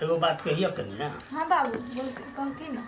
एगो बात कहियो कनिया। हाँ बाबू, बोल, कहती ना।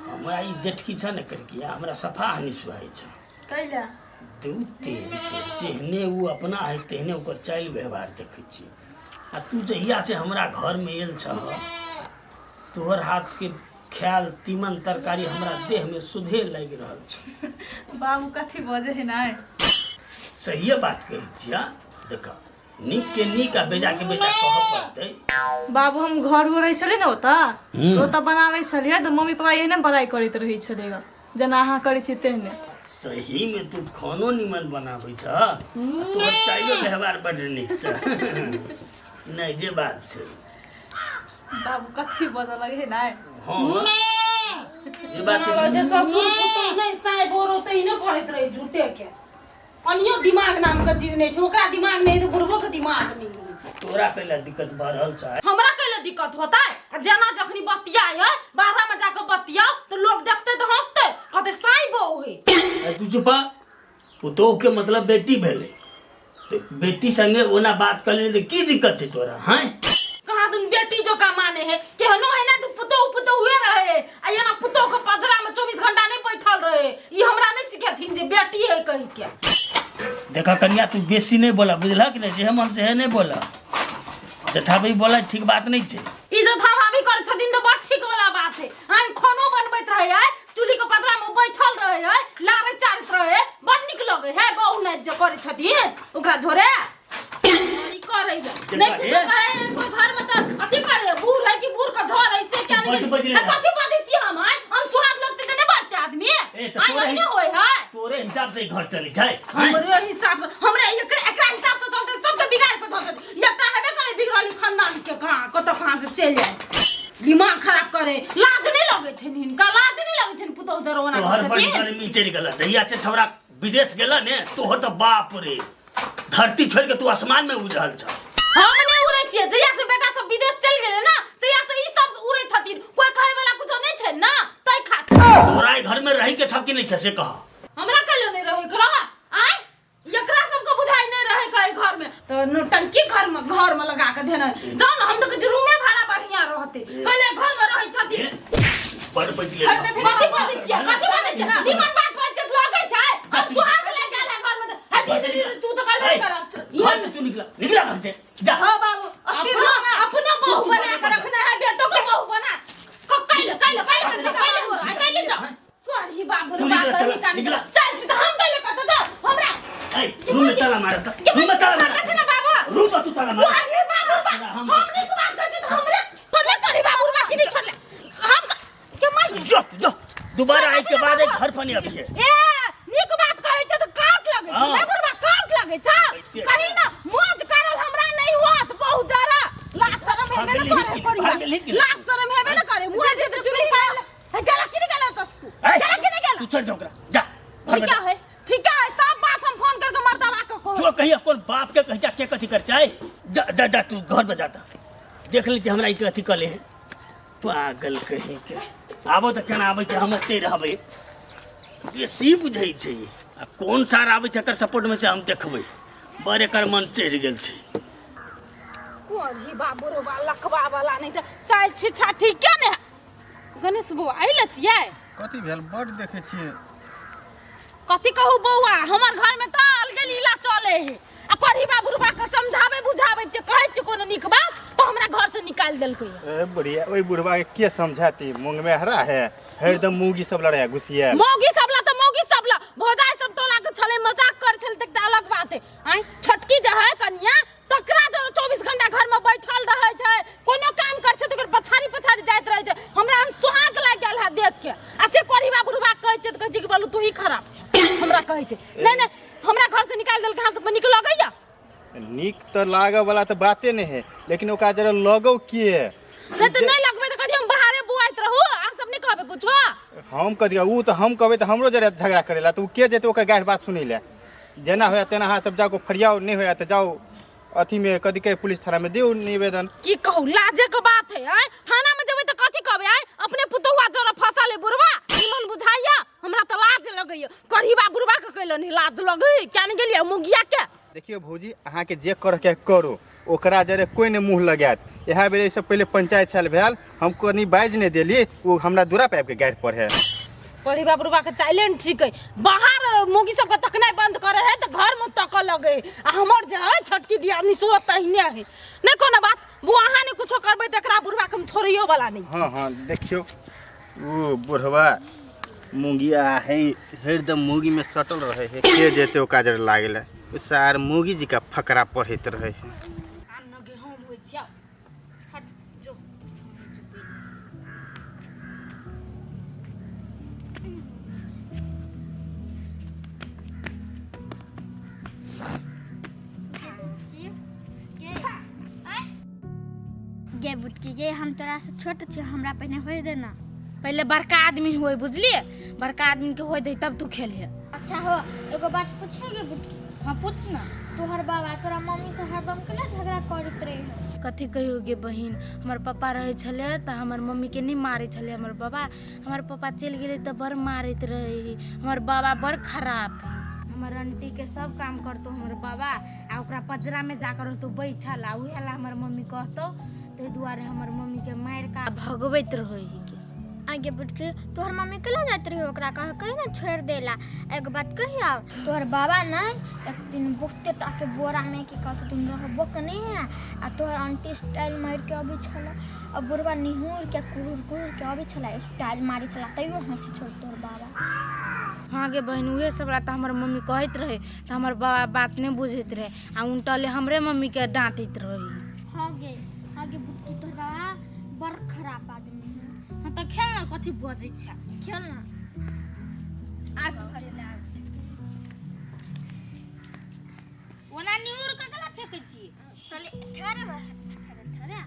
हमरा ई जेठकी छ ने करिकिया, हमरा सफा हानि सुहाइ छ। कैला? दू तेल के जेहने उ अपना है तेहने ओकर चालि व्यवहार देखै छी। आ तू जहिया से हमरा घर में आयल छह, तोहर हाथ के खायल तीमन तरकारी हमरा देह में सुधे लागि रहल छ। बाबू कथी बजे है ना? सहिए बात कहै छिया। देख, नीक के नीक आ बेजा के बेजा कहऽ पड़तै। बाबू, हम घर उर रहै छलियै ने ओतऽ, तऽ ओतऽ बनाबै छलियै तऽ मम्मी पापा एहने बड़ाइ करैत रहै छलै गऽ, जेना अहाँ करै छी तेहने। सही में तू खानो निमन बनाबै छ, आ तोहर चाइलो व्यवहार बड्ड नीक छ। नहि जे बात छै। बाबू कथी बजऽ लगे है ना? हाँ, जे बात छै। जे ससुर पुतोह नहि साय बोरो तऽ ने करैत रहै झूठे के। अनियो दिमाग नाम के चीज नहीं छै, ओकरा दिमाग नहीं तऽ बुढ़बो के दिमाग नहीं है। तोरा कैला दिक्कत भऽ रहल छै? हमरा कैला दिक्कत होता है? आ जेना जखनी बतियाय है, बाहर में जाके बतियाओ तो लोग देखते तो हंसते, कहते साई बहू है। ए, तू चुप। पुतोह के मतलब बेटी भेलै, तो बेटी संगे ओना बात कर लेने की दिक्कत है तोरा? हैं, कहाँ तुम बेटी जो का माने है, केहनो है ना, तू पुतोह पुतोह हुए रहे आ एना पुतोह के पजरा में 24 घंटा नहीं बैठल रहे। ई हमरा नहीं सिखेथिन जे बेटी है कही के। देखा कन्या, तू बेसी नहीं बोला, बुझलक ने? जे मन से है नहीं बोला, जठा भी बोला ठीक बात नहीं छै। ई जो था भाभी कर छथिन तो बड़ ठीक वाला बात है। आइ खानो बनबैत रहे है, चूल्ही के पजरा में बैठल रहे है, लारे चारैत रहे, बड़ नीक लगे है बहु नाच जे करे छथिन ओकरा झोरे। ई करे है नहीं कुछ कहे कोई घर में त अथी करे, बूढ़ है कि बूढ़ का झोर है से क्या नहीं। बड बजले। आ कथी बाजै छी हम? आइ हम सुहाग लगते त नहीं बाजते आदमी। ए, त आइ तोरे अखने होय है। तोरे हिसाब से घर चली छै? हैं? हमरे हिसाब से, हमरे एकरा एकरा हिसाब से चलते सबके बिगाड़ के धऽ देते। एकटा हेबे करे बिगड़ल खानदान के, कहाँ कतऽ कहाँ से चलि आए, दिमाग खराब करे। लाज नहीं लगे छनि हिनका? लाज नहीं लगे छनि पुतहु जरौना तोहर बड़ छथिन? गर्मी चढ़ि गेल जहिया से छौड़ा विदेश गेल ने तोहर, तऽ बाप रे, धरती छोड़ि के तू आसमान में उड़ रहल छ। हम नहीं उड़ै छियै। जहिया से बेटा सब विदेश चलि गेलै ना, तहिया से ई सब उड़ै छथिन। कोई कहै वाला कुछो नहीं छै ना, तै खातिर। तोरा ई घर में रही के छ कि नहीं छ से कह। हमरा कहियो नहीं रहे के रह। आय एकरा सबके बुझाइ नहीं रहे के एहि घर में तो नौटंकी घर में लगा के देने जाओ ना। हम तो कहै छी रूमे भाड़ा बढ़िया रहते, कहले घर में रहै छथिन। बड़ बजले। कथी बाजै छियै? कथी बाजै छियै? निमन बात बाजै छियै तऽ लगै छै हम सुहाग ले गेल है घर में तऽ। हे दीदी, दीदी, तू तऽ करबे करब। घर से तू निकला, निकला घर से, जा। हाँ बाबू, अस्थिर अपना रहो ना। अपना बहू बना के रखना है, बेटो के बहू बना कैले कैले कैले कैले कैले जा करही बाबू रे तू बा निकला, कही चला, कान निकला। चल सीधा हम कैले कत जा हमरा। ए, रूम में ताला मार, रूम में ताला मार। कथी ना बाबू? रूम में तू ताला मार। अरे बाबू रे बा, हम हम नहीं बात करै छी तऽ हमरे छोड़ले करी बाबू रे बा कि नहीं छोड़ले हम के मार। जो जो दोबारा आई के बाद एक घर पर नहीं अभी है। ए, नीक बात कहै छै तऽ काट लगै छै। हाँ। बाबू रे बा, काट लगै छै। बैठते। कही ना मौज करल हमरा नहीं होत बहुत जरा। लाज शरम हेबे न भागल करे ही करी भागल ही कि- लाज शरम हेबे न करे मुँह दे दे चुरू पायल हे। गेला कि नहीं गेला तस तू? ए, गेला कि नहीं गेला? तू छोड़ दे ओकरा, जा घर में ठीक जा। है, ठीक है, सब बात हम फोन करके मर्दावा के कहब। जो कहिया कोन बाप के कहिया के कथी कर चाहे। जा जा जा, तू घर में जाता, देख ली हमरा ई कथी कले है। पागल कहीं के आबो तऽ केना आबै छै, हम एते रहबै। बेसी बुझै छै आ कोन सार आबै छै एकर सपोर्ट में से हम देखबै। बड़ एकर मन चढ़ि गेल छै। कोन ही बाबू रे बा, लकवा वाला नहीं तऽ चल छिछा ठीक के ने। गणेश बौआ, अइले छियै? कथी भेल? बड्ड देखै छियै। कथी कहू बौआ, हमर घर में तऽ अलगे लीला चले है। आ करही बाबू रुपा के समझाबै बुझाबै छियै, कहै छियै कोनो नीक बात तऽ हमरा घर से निकालि देलकै। ए बुढ़िया, ओहि बुढ़वा के के समझाती? मूंग में हरा है, हरदम मूंगी सब लड़ाया घुसिया। मौगी सब ला तऽ मौगी सब ला भौजाई सब टोला के छलै, मजाक कर छलै तऽ एकटा अलग बात है। आँय, छोटकी जे है कनिया, तकरा जो 24 घंटा घर में बैठल रहै छै, कोनो काम कर छै तऽ ओकर पछाड़ी पछाड़ी जाइत रहै छै। हमरा अनसोहाँक लागि गेल है देख के। आ से करही बाबू रुपा कहै छै तऽ कहै छै कि बोलू तू ही खराब छै। हमरा कहै छै नहीं नहीं, हमरा घर से निकालि देलकै। अहाँ सबके नीक लगैया? नीक तऽ लागऽ वाला तऽ बाते नहि है, लेकिन ओकरा जरा लगौ के नहीं तऽ नहीं लगबै तऽ कथी हम बाहरे बुआइत रहू? अहाँ सब नहीं कहबै कुछो? हम कथी, उ तऽ हम कहबै तऽ हमरो जरा झगड़ा करेला तऽ उ के जेतै ओकर गारि बात सुनै लए? जेना होया तेना अहाँ सब जाकऽ फरियाउ, नहि होया तऽ जाउ अथीमे कथी कहै, पुलिस थानामे दियौ निवेदन। की कहू, लाजे के बात है। आँय, थाना में जेबै तऽ कथी कहबै? आँय, अपने पुतहुआ जरा फंसल है बुढ़वा, निमन बुझाइया? हमरा तऽ लाज लगैया। कढ़ीबा बुढ़वा के कैलो नहीं लाज लगै, क्या नहीं गेलियै मुगिया के। देखियौ। देखियौ भौजी, अहाँके जे करके करू, ओकरा जरे कोइ नहि मुँह लगायत। इएह बेर एहिसँ पहिले पंचायत छल भेल, हम कनि बाजि नहि देली, ओ हमरा दूरा पर आबिके गारि पढ़े। परिवा बुढ़वा के चाइले ने ठीक है, बाहर मुगी सबके तकनाइ बंद करे है तऽ घर में तकऽ लगे है। आ हमर जे है छोटकी दियादनी सेहो तहिने है। नहि कोनो बात बुआ, अहाँ नहि कुछो करबै तऽ एकरा बुढ़वा के हम छोड़ैयो वाला नहि। हाँ हाँ, देखियौ ओ बुढ़वा मुंगिया है, हरदम मुगी में सटल रहे है, के जेते ओकरा जरे लागल है। ओ सार मुगी जी का फकरा पढ़ैत रहे है। आन न गे हम होइ छियौ, हट जो। गे बुटकी गे, हम तोरा से छोट छियो, हमरा पहिने होय दे ना। पहले बड़का आदमी होय, बुझलिए? बड़का आदमी के होय दे तब तू खेलिहे। अच्छा हो, एगो बात पूछेगे बुटकी? हाँ, पूछ ना। तोहर बाबा तोरा मम्मी से हरदम केला झगड़ा करैत रहे है? कथी कहियो गे बहिन, हमर पापा रहै छलै तऽ हमर मम्मीके नहि मारै छलै हमर बाबा। हमर पापा चलि गेलै तऽ बड़ मारैत रहै। हमर बाबा बड़ खराब है। हमर आंटीके सब काम करतौ हमर बाबा, आ ओकरा पजरामे जाकर रहतौ बैठल, आ उएह ला हमर मम्मी कहतौ, ताहि दुआरे हमर मम्मीके मारि कऽ भगबैत रहै के। आगे बुटकी, तोहर मम्मी केला जाइत रही ओकरा कह कही ना छोड़ देला। एगो बात कहियो, तोहर बाबा ना एक दिन बहुते टाके बोरा में की कहतो तुम रहबो के नहीं है, आ तोहर आंटी स्टाइल मार के अबै छला, आ बुढ़वा निहुर के कुहुर कुहुर के अबै छला, स्टाइल मारै छला, तैयो हंसी छल तोहर बाबा। हाँ गे बहिन, उहे सब ला तऽ हमर मम्मी कहैत रहे तऽ हमर बाबा बात नहि बुझैत रहे आ उनटले हमरे मम्मीके डाँटैत रहे। हाँ गे, हाँ गे बुटकी, तोहर बाबा बड़ खराब आदमी है। हाँ तऽ खेल ना, कथी बजै छै? खेल ना, आग भरे ला। ओना निहुर के केना फेकै छी? तले ठहरे बा, ठहरे ठहरे,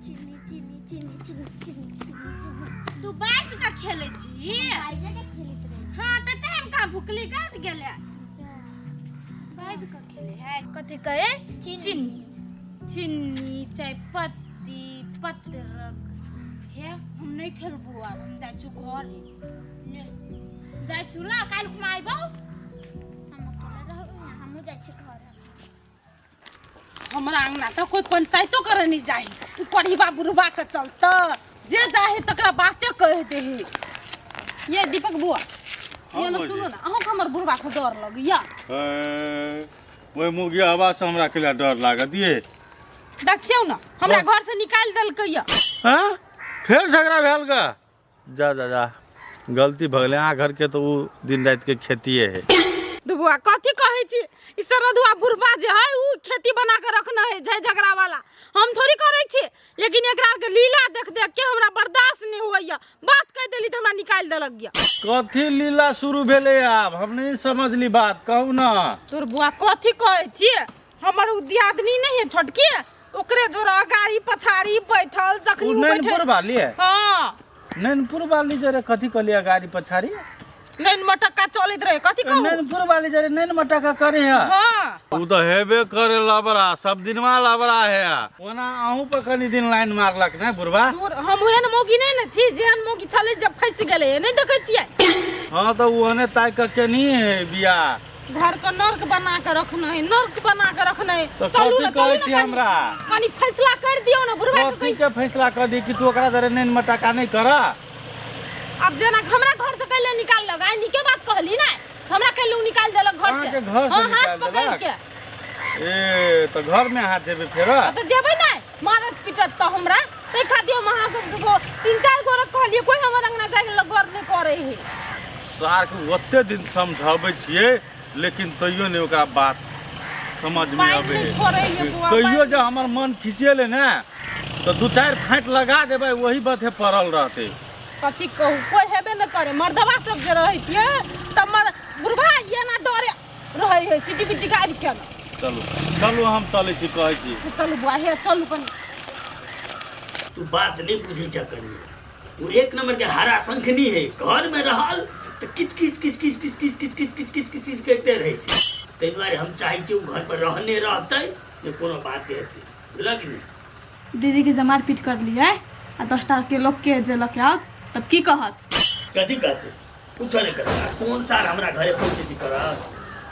चीनी चीनी चीनी चीनी चीनी चीनी चीनी। तू बाज के खेलै छी? बाजे के खेलैत रहे। हाँ तऽ टाइम कहाँ भुकली गात गेलै, बाज के खेले है। कथी कहे? चीनी। चीनी चाय पत्ती पत्रक। हे, हम नहीं खेलबो आब, हम जाइ छु घर ले जाइ छु ला, काल्हि खुमा अयबौ। हम अकेला रहू, हमहूँ जाइ छी घर। हमरा अंगना तऽ कोई पंचायतो करे नहीं जाही, उ पढ़ीबा बुढ़बा के चलते जे जाहे तकरा बाते कह दे। ये दीपक बुआ, ये ना सुनो ना, अहूँ के हमर बुढ़बा से डर लगैया? ओहि मुर्गी आवाज से हमरा केला डर लागत ये? देखियौ ना, हमरा घर से निकालि देलकै या। हाँ, फेर झगड़ा भेल गा? जा जा जा, गलती भऽ गेलै अहाँ घरके, तऽ ओ दिन रातिके खेतिए है। दुबुआ, कथी कहै छी? ई सरदुआ बुढ़बा जे है उ खेती बना के रखने है झै झगड़ा वाला, हम थोड़ी करै छी, लेकिन एकरा आर के लीला देख देख के हमरा बर्दाश्त नहीं होइया, बात कह देली तऽ हमरा निकालि देलक या। कथी लीला शुरू भेलै आब? हम नहीं समझली बात, कहू ना। तोर बुआ, कथी कहै छी? हमर उ दियादनी नहीं है छोटकी, ओकरे जोरा गाड़ी पछाड़ी बैठल जखनी ओ उ बैठे। नैनपुर वाली है? हाँ। नैनपुर वाली जरे कथी कहलियै गाड़ी पछाड़ी? नैन मटक्का चलैत रहे, कथी कहू? नैनपुर वाली जरे नैन मटक्का करे है? हाँ। ओ तऽ हेबे करे लबड़ा, सब दिनवा लबड़ा है। ओना अहूँ पर कनी दिन लाइन मारलक ने बुढ़बा? दूर, हम ओहन मौगी नहि ने छी, जेहन मौगी छलै जब फँसि गेलै, नहि देखै छियै? हाँ तऽ ओहने ताकि कऽ केनी है बियाह। घर के नर्क बना के रखने है, नर्क बना के रखने है। तऽ चलू कथी ना, कहै चलू ना, छी कनी हमरा? कनी फैसला कर दियौ ना बुढ़बा के। कथी के फैसला कर दी? कि तू ओकरा जरे नैन मटक्का नहीं कर? अब जेना हमरा घर से कैले निकाललक, आइ नीके बात कहली ने, हमरा कैले निकाल देलक घर से। अहाँके घर से हाँ, हाथ निकालि पकड़ि देलक? के। ए तऽ घर में हाथ जेबै फेर? हाँ, तऽ जेबै नै, मारत पीटत तऽ हमरा, ताहि खातिर हम अहाँ सब दुगो तीन चारि गोरे कहलियै, कोई हमर अंगना जाय के गौर नहि करै है। सारके ओते दिन समझाबै छियै, लेकिन तैयो नहि ओकरा बात समझमे पानि अबै नहि है। छोड़ै है बुआ, कहियो पानि जे हमर मन खिसिएले ने तऽ दू चारि फाँटि लगा देबै, वही बाते पड़ल रहतै। कथी कहू, कोई हेबे नहि करे। मर्दवा सब जे रहैत तऽ मर बुढ़बा एना डरे रहै है, सीटी बिटी गाबि के। चलू चलू, हम चलै छी, कहै छी। चलू बुआ, हे चलू कनी। तू बात नहीं बुझे छ कनी, तू एक नंबर के हरा शंखनी है। घर में रहल तऽ किच किच किच किच किच किच किच किच किच किच किच किच करिते रहै छै। ताहि दुआरे हम चाहै छियै ओ घर पर रहने रहतै ने, कोनो बात हेतै, बुझलक कि नहि? दीदीके जे मारपीट करलियै आ 10टा के लोकके जे लऽ के आओत तब की कहत? कथी कहतै? कुछो नहि कहतै। आ कोन साल हमरा घरे पहुँचेती करत?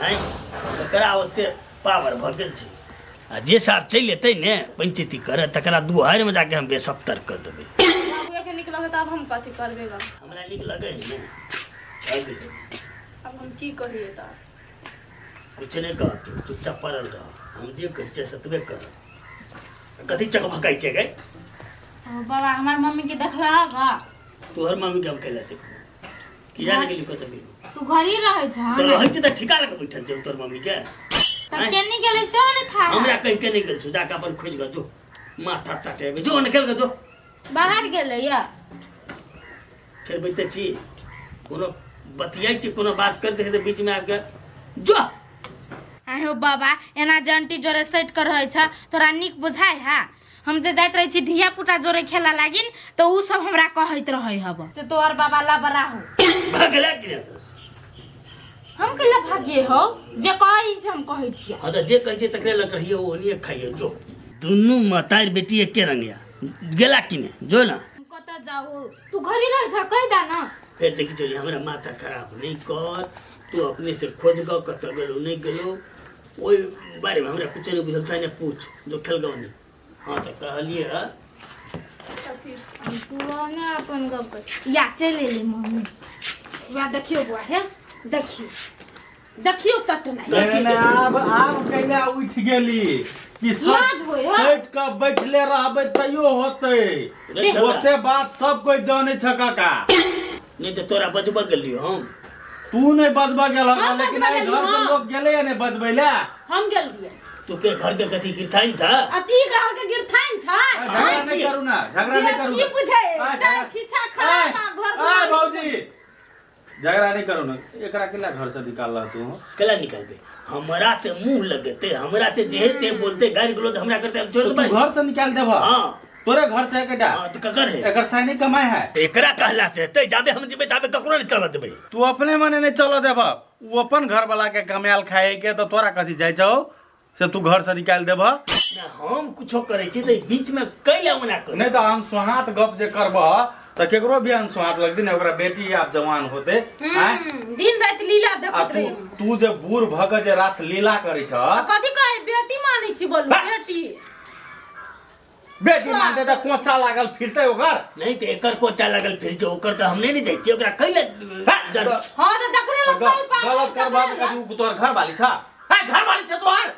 आँय एकरा ओते पावर भऽ गेल छै आ जे साहब चलि एतै ने पंचायती करऽ तकरा दुआरिमे जाके हम बेसत्तर कऽ देबै। बाबूए के नीक लगत आब हम कथी करबै ग? हमरा नीक लगै है ने, भऽ गेलै। आब हम की कहियै तऽ? कुछ नहि कह, तू चुपचाप पड़ल रह, हम जे कहै छियै सतबे कर। कथी चकभकाइ छै गै? ओ बाबा, हमर मम्मी के देखलह ग? तोहर मम्मी के हम कैला देखबो? की जाने गेली कतऽ गेली। तू घर ही रहै छ? तऽ रहै छै तऽ ठिका लऽ कऽ बैठल छै तोहर मम्मी के। तब केनी गेलै सेहो नहि था। हमरा कहि के नहि गेल छौ, जाके अपन खोजि कऽ जो, माथा चटेबै जो, निकल कऽ जो। बाहर गेलै या फेर बैठते छी, कोनो बतियाइ छी, कोनो बात कर दे तऽ बीचमे आबि कऽ जो। आहो बाबा, एना जे आंटी जोरे सटि कऽ रहै छ तोरा नीक बुझाइ है? हम जे जाइत रहै छी धिया पुता जोरे खेला लागिन तऽ उ सब हमरा कहैत रहै हब से तोहर बाबा लबरा हो। भऽ गेलै कि नहि तोरा? हम कैला भागिए हो, जे कहै से हम कहै छियै। हाँ तऽ जे कहै छै तकरे लग रहिए, ओनिए खाइए जो। दुनू महतारि बेटी एके रंग या। गेला कि नहि जो ना। हम कतऽ जाऊ, तू घरे रह जा, कहि दा ना। फेर देखी चली, हमरा माथा खराब नहीं कर, तू अपने से खोज गो कतऽ गेलो नहीं गेलो, ओहि बारेमे हमरा कुछ नहीं बुझल छै ने, पूछ जो खेल गो नहीं। हाँ तऽ कहलिए हँ। तू ने अपन गप कर या चलि एली मम्मी। वएह देखियौ बौआ, हे देखियौ देखियौ सट नहीं। नहीं, नहीं, आब आब कैला उठि गेली कि लाज होय, हँ? सटि कऽ बैठले रहबै तैयो होतै। रे छौड़ा। ओते बात सब कोइ जानै छ काका। नहीं तऽ तोरा बजबऽ गेलियो हम। तू नहीं बजबऽ गेल हम लेकिन बजबऽ एहि गेली, घर के हँ। लोग गेलै ने बजबै लए। हम गेल रहियै। तू के घर के कथी गिरथाइन था? आ ती घर के गिरथाइन छै। झगड़ा नहीं करू ना, झगड़ा नहीं करू। बेसी बुझै आय, चाय झगड़ा- छिछा खराब आ घर आय भौजी, झगड़ा नहीं करू ना, एकरा केला घर से निकाल तू? केला निकालबे? हमरा से मुंह लगते, हमरा से जे ते बोलते गारि गलौज हमरा करते, हम छोड़ तो तू देबै। घर से निकाल देबह? हाँ। तोरे घर से एकटा? हाँ, तऽ ककर है? एकर साइने कमाई है। एकरा कहला से हेतै, जाबे हम जेबै ताबे ककरो नहीं चलऽ देबै। तू अपने मने नहीं चलऽ देबह, उ अपन घर वाला के कमायल खाए के तऽ तोरा कथी जाइ छौ से तू घर से निकाल देबह? ना हम कुछो करै छी तऽ बीच में कैला ओना करै? नहीं तऽ अनसुहात गप जे करबह तऽ केकरो भी अनसुहात लगतै ने, ओकरा बेटी आब जवान होते आँय? दिन राति लीला आ देखत तू रही। तू जे बूढ़ भऽ के जे रास लीला करै छ। कथी कहै बेटी मानै छी बोलू? बा- बेटी बेटी मानते तऽ कोचा लागल फिरतै ओकर। नहीं तऽ एकर कोचा लागल फिर जे ओकर तऽ हम नहीं ने जाइ छियै, ओकरा कैला जर हाँ तऽ जकरे लग सही पागल गलत करबह तऽ कथी उ तोहर घर वाली छ? है घर वाली छ तोहर?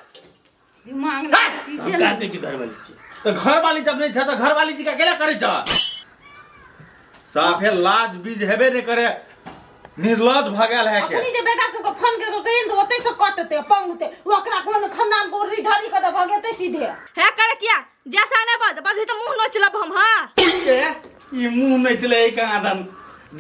दिमाग ना चीजे हम का कहै छी घर वाली छी? तऽ घर वाली जब नहीं छ तऽ घर वाली जी का केला करै छ? साफे लाज बीज हेबे नहीं करे, निर्लज भऽ गेल है के। अपनी जे बेटा सबके फोन करके कहिन तऽ ओतै से कटतै पंगतै, ओकरा कोन खानदान को उर्री ढरी के तऽ भगेतै सीधे। हे करे किया जैसा नहीं बज बजबही तऽ मुंह नोच लेब हम। हाँ ए, ई मुंह नोचले है कहाँ दन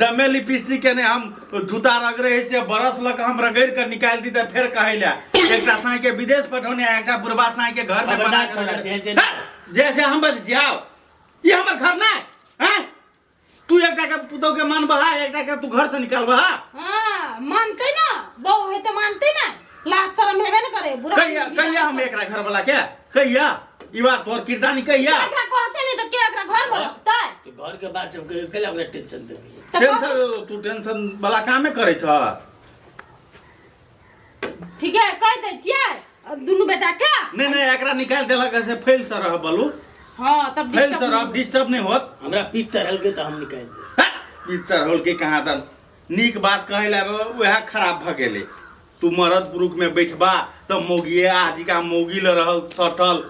जमे लिपस्टिक के ने हम जूता रगड़े है से बरस लक हम रगड़ के निकाल दी तऽ फेर कहै ले एकटा साँइ के विदेश पठौने आ एकटा बुढ़बा साँइ के घर में बना खबरदार के छोड़ा, रखने। जे- जे- हट, जैसे हम बजै छी आउ ई हमर घर नहि हैं? तू एकटा के पुतहु के मानबह, एकटा के तू घर से निकालबह? हाँ मानते ना, बहू है तो मानते ना, लाज शरम हेबे न करे बुरा। कहिया कहिया हम एकरा घर वाला के कहिया ई बात तोर किरदानी कहिया एकरा कहते नहीं तो के एकरा घर में रखते? तो घर के बात सब कैला ओकरा टेंशन देबी? तऽ टेंशन तू टेंशन वाला कामे करै छ। ठीक है कह दै छियै दुनू बेटा के। नहीं नहीं एकरा निकाल देलक से फैल से रह बलू। हाँ तब फैल से डिस्टर्ब रह, डिस्टर्ब नहीं होत। हमरा पीठ चढ़ल के तऽ हम निकालि देब। पिक्चर होल के कहाँ दन नीक बात कहै ला वएह खराब भ गेलै। तू मरद पुरुख में बैठबा तऽ मौगिए आजिका मौगी ल रहल सटल।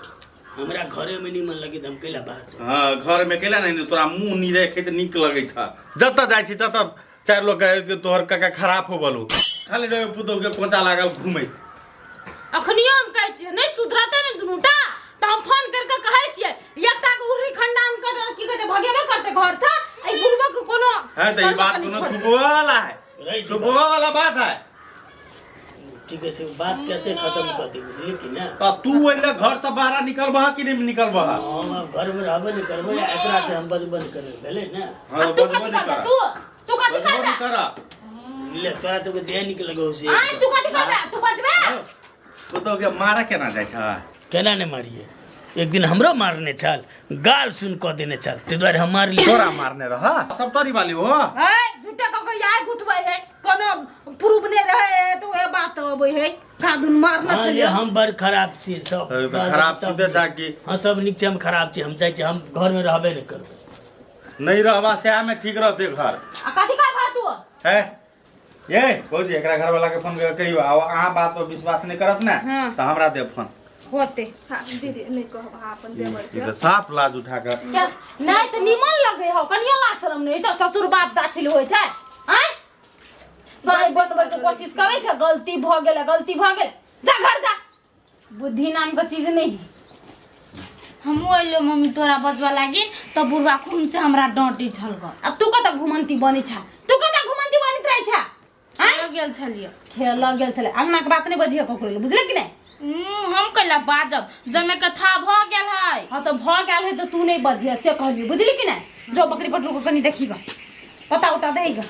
हमरा घरे में नहीं मन लगे तऽ हम कैला बाहर जाउ? हाँ घर में कैला नहीं, तोरा मुंह नहीं रखे तऽ नीक लगै छ। जतऽ जाइ छी ततऽ चारि लोग कहे कि तोहर काका खराब हो गेलौ, खाली रहे पुतहु के कोचा लागल घूमै। अखनियो हम कहै छियै नहीं सुधरतै ने दुनूटा तऽ हम फोन करके कहै छियै एकटा के उर्री खंडान कर की कहै छै भगेबे करतै घर से, एहि बुढ़बो के कोनो है तऽ ई बात कोनो छुपबा वाला है, रहि जेबै। छुपबा वाला बात है। ठीक है, बात कहते खत्म कर दी, बुझलिए कि ना? तऽ तू ओहि घर से बाहर निकलबह कि नहीं निकलबह? हम आब घर में रहबे नहीं करबै, एकरा से हम बजबे नहीं करबै, भेलै ने? हाँ, तू बजबो कथी नहीं करबै? कर। तू तू कथी बजबो नहीं करबै? कर। ले तोरा तो जे निक लगौ से। आय तू कथी करबै? तू बजबे? पुतहु के मारा केना जाइ छ? केना नहीं मारिए? एक दिन हमरो मारने छल, गाल सुन कऽ देने छल, ताहि दुआरे हम मारली। तोरा मारने रह सब तोरी वाली हो। है झूठे कऽ के आइ उठबै है, कोनो प्रूफ नहि रहे तो ए बात अबै है कादुन मारना हाँ, जे छलियै। हम बड़ खराब छी सब। अरे तऽ खराब सीधे जा कि। हाँ, सब नीक छै, हम खराब छी। हम जाइ छी, हम घरमे रहबे नहि करबै। नहीं रहबा सएह में ठीक रहते घर। आ कथी करबा तू? है ये भौजी, एकरा घर वाला के फोन कर कहियो, आ अहाँ बात पर विश्वास नहीं करत ने। हाँ। तऽ हमरा दे फोन। होते। हाँ दीदी, नहि कहब अहाँ अपन देवर ई के। तऽ साफ लाज उठा कर। क्या नहीं तऽ निमन लगे हो, कनियो लाज शरम नहीं छै। ससुर बाप दाखिल होइ छै, आँय साई बनबै के कोशिश करै छै। गलती भऽ गेल, गलती भऽ गेल, जा घर जा। बुद्धि नाम के चीज नहीं है। हमहूँ अयलहुँ मम्मी तोरा बजबऽ लागिन तऽ बुढ़बा खून से हमरा डाँटै छल गऽ। अब तू कतऽ घुमंती बनै छ? तू कतऽ घुमंती बनैत रहै छ? खेलऽ गेल छलियै। खेलऽ गेल छलै। अंगना के बात नहीं बजिहे ककरो लग, बुझले कि नहीं? हम कैला बाजब, जमे कथा भऽ गेल है। हाँ तऽ भऽ गेल है तऽ तू नहीं बजिहे से कहलियो, बुझली कि नहीं? जो बकरी पटरू को कनी देखी ग, पता उता दही ग।